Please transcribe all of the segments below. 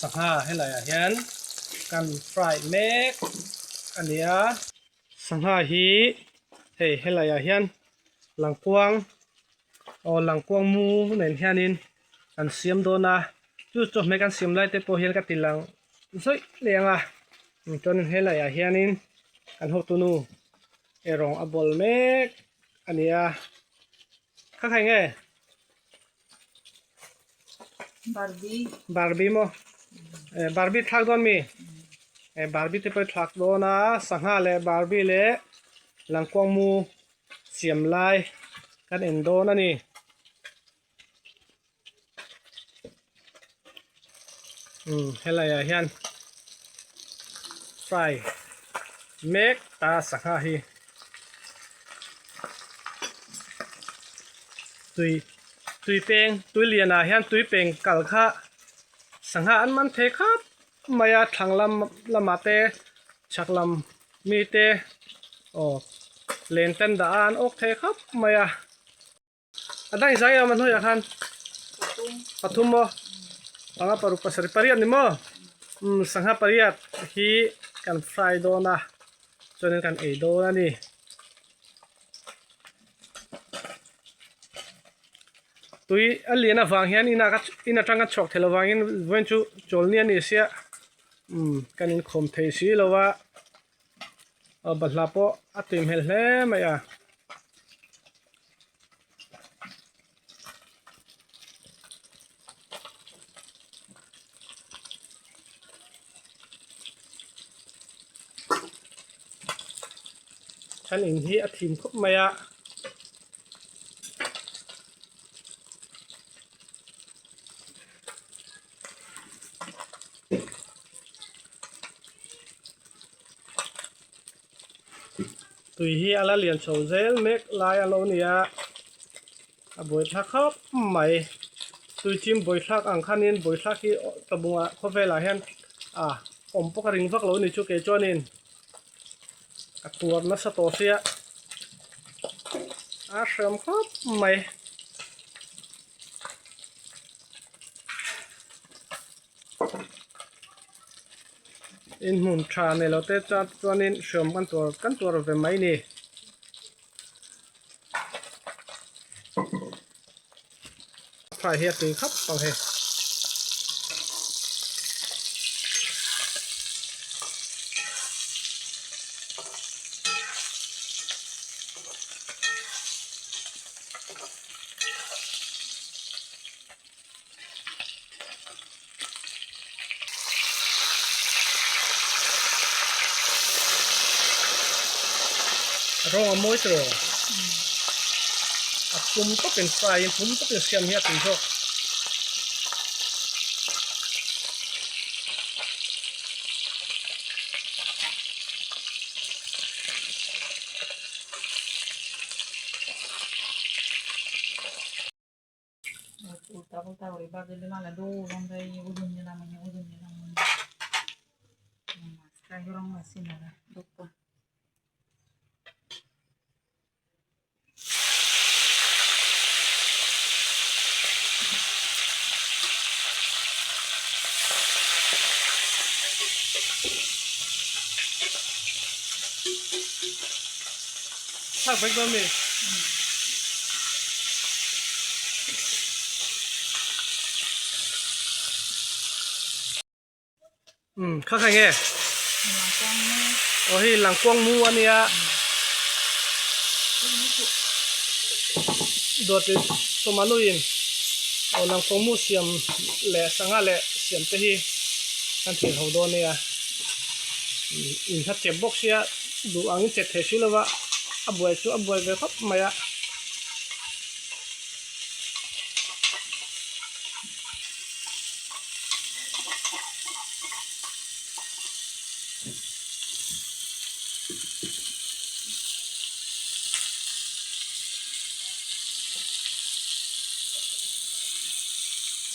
Sangha helai ah hian kan fry mek a ni a. Sangha hi hei helai ah hian langkuang aw langkuang mu nen hianin an siam dawn a chu chawhmeh kan siam lai te pawh hian ka ti lang zawih leng a chuanin helai ah hianin kan hotunu erawng a bawl mek a ni a kha kha enge. Barbie. Barbie maw? Eh, Barbie thlak dawn mi? Eh, Barbie te pawh thlak dawn a, sangha leh Barbie leh langkuang mu siam lai kan en dawn a ni. Um, helai ah hian fry mek ta sangha hi. Tui tui peng tui lian ah hian tui peng kal kha sangha an man thei khap mai a thlang lam lamah te chhak lam mi te aw len ten dah a an awk thei khap mai a. A dang zai awm a hnuaiah khan pathum maw panga paruk pasarih pariat ni maw umm sangha pariat hi kan fry dawn a chuanin kan ei dawn a ni. Tui a lian avang hian inah ka in atang ka chhuak theih lovangin vawiin chu chawlhni a ni sia umm kan inkhawm thei si lo a. Aw balhla pawh a tui hmel hle mai a. Kan in hi a thim khawp mai a. Tui hi a la lian chho zel mek lai a lo ni a, a buaithlak khawp mai. Tui chim buaithlak ang khanin buaithlak hi tlabungah khawvelah hian a awm pawh ka ring vak lo a ni chu kei chuanin a tuar nasa tawh sia a hreawm khawp mai. In hmun tha nei lo te chuan chuanin hriam kan tuar kan tuar ve mai ni. Fry hi a tui khap ang hei. Rawng a mawi tawh a pum tawpin fry in pum tawpin siam hi a tui zawk. Thlak vek dawn mi? Umm kha kha nge? Aw hei langkuang mu a nia. Dawt Sawmanuin aw langkuang mu siam leh sangha leh siam te hi kan thlir ho dawn nia. In kha chep bawk sia duh angin chep thei si lova a buai chu a buai ve khawp mai a.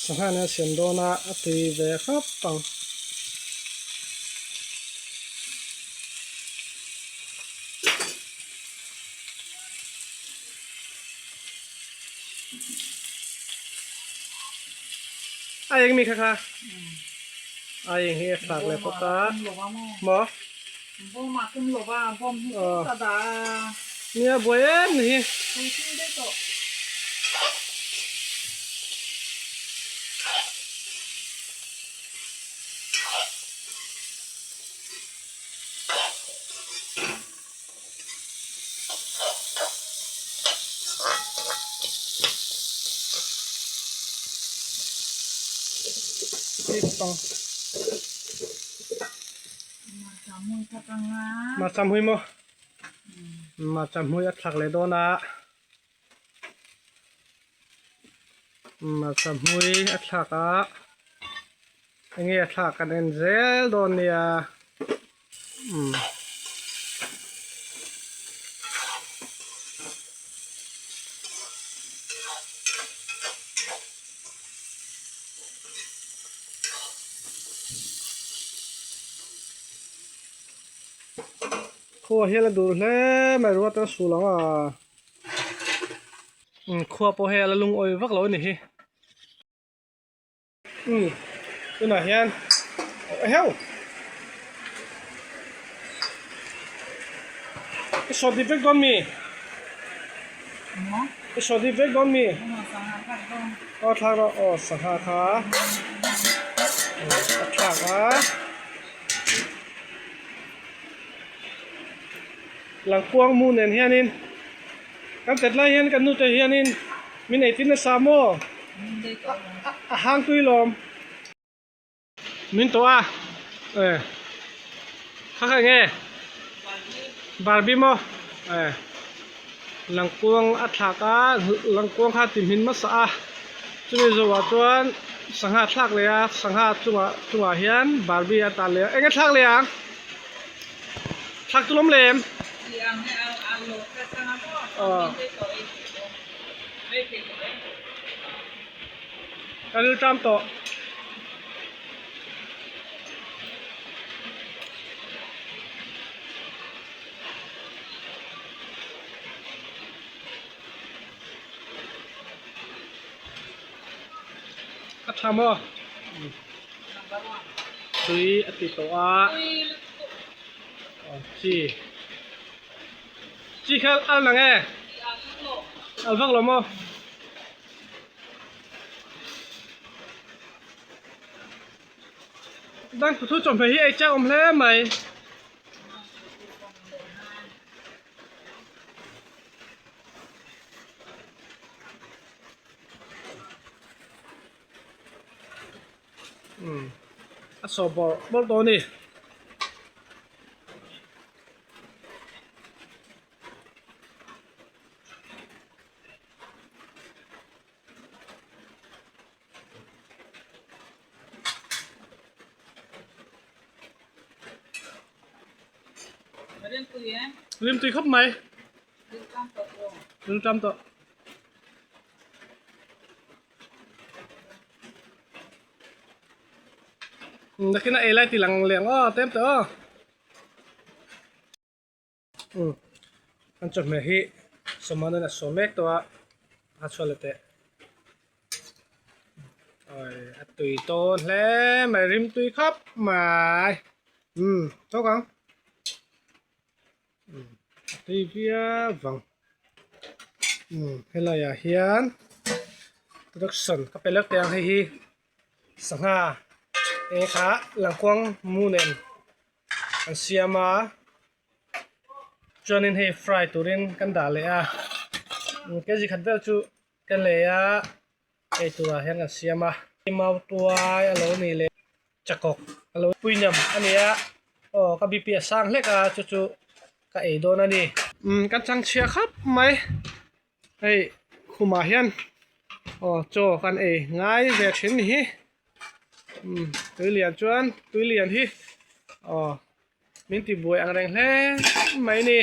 Sangha nen a siam dawn a a tui ve khawp ang. A eng mi kha kha. Aieng hi a thlak leh bawk a. Maw? Aw. Nia buai em ni hi. Hmarcha hmui maw hmarcha hmui a thlak leh dawn a hmarcha hmui a thlak a enge a thlak kan en zel dawn nia. Umm. Khua hian a dur hle mai ruat a sul ang a. Umm khua pawh hei a la lungawi vak lo a ni hi. Umm tunah hian eheu i sawt dip vek dawn mi i sawt dip vek dawn mi aw thlak rawh aw sangha kha a thlak a langkuang mu nen hianin Kan tet lai hian kan nute hianin min eitir nasa maw? A hang tui lawm. Min tawh a. E. Kha kha enge? Barbie maw? E. Langkuang a thlak a, langkuang kha ti hmin hmasa a. Chumi zawhah chuan sangha thlak leh a, sangha chungah chungah hian Barbie a tan leh a. Enge thlak leh ang? Thlak chu lawm lem. Kan lu ṭam tawh. A ṭha maw? Tui a ti tawh a. Chi. Chi kha al nang e. Al vak lo maw? Dang thu chawhmeh hi ei chak awm hle mai. Umm a sawh bawrh bawrh dawn a ni. Rimtui khawp mai. Rimtam tawh. Nakin a ei lai ti lang leh ang aw tlem teh aw. Umm an chawhmeh hi sawmahnawn a saw mek tawh a a chhuat leh teh. Awi a tui tawn hle mai rim tui khawp mai. Umm tawk ang. A tui viau vang umm helai ah hian production ka pe lek teh ang hei hi sangha eng kha langkuang mu nen an siam a chuanin hei fry turin kan dah leh a kg khat vel chu kan lei a ei turah hian kan siam a mau tuai a lo ni leh chakawk a lo pui nem a ni a aw ka bp a sang hlek a chu chu ka ei dawn a ni. Umm ka chang chhia khawp mai hei khumah hian aw chaw kan ei ngai ve thin ni hi umm tui lian chuan tui lian hi aw min ti buai ang reng hle mai ni.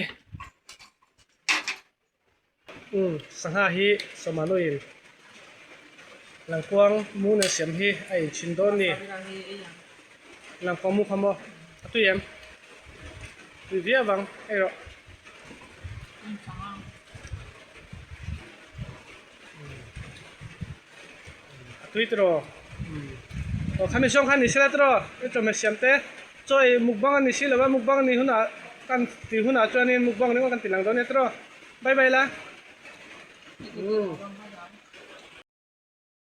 Umm sangha hi sawmanuin langkuang mu nen siam hi a inchhin dawn ni. Langkuang mu kha maw a tui em? Tui viau vang ei rawh. A tui tiraw? Umm. Aw khami zawng kha ni sela tiraw i chawhmeh siam te chaw ei mukbang a ni si lo va mukbang a nih hunah kan tih hunah chuanin mukbang ringawt kan ti lang dawn nia tiraw bye bye la.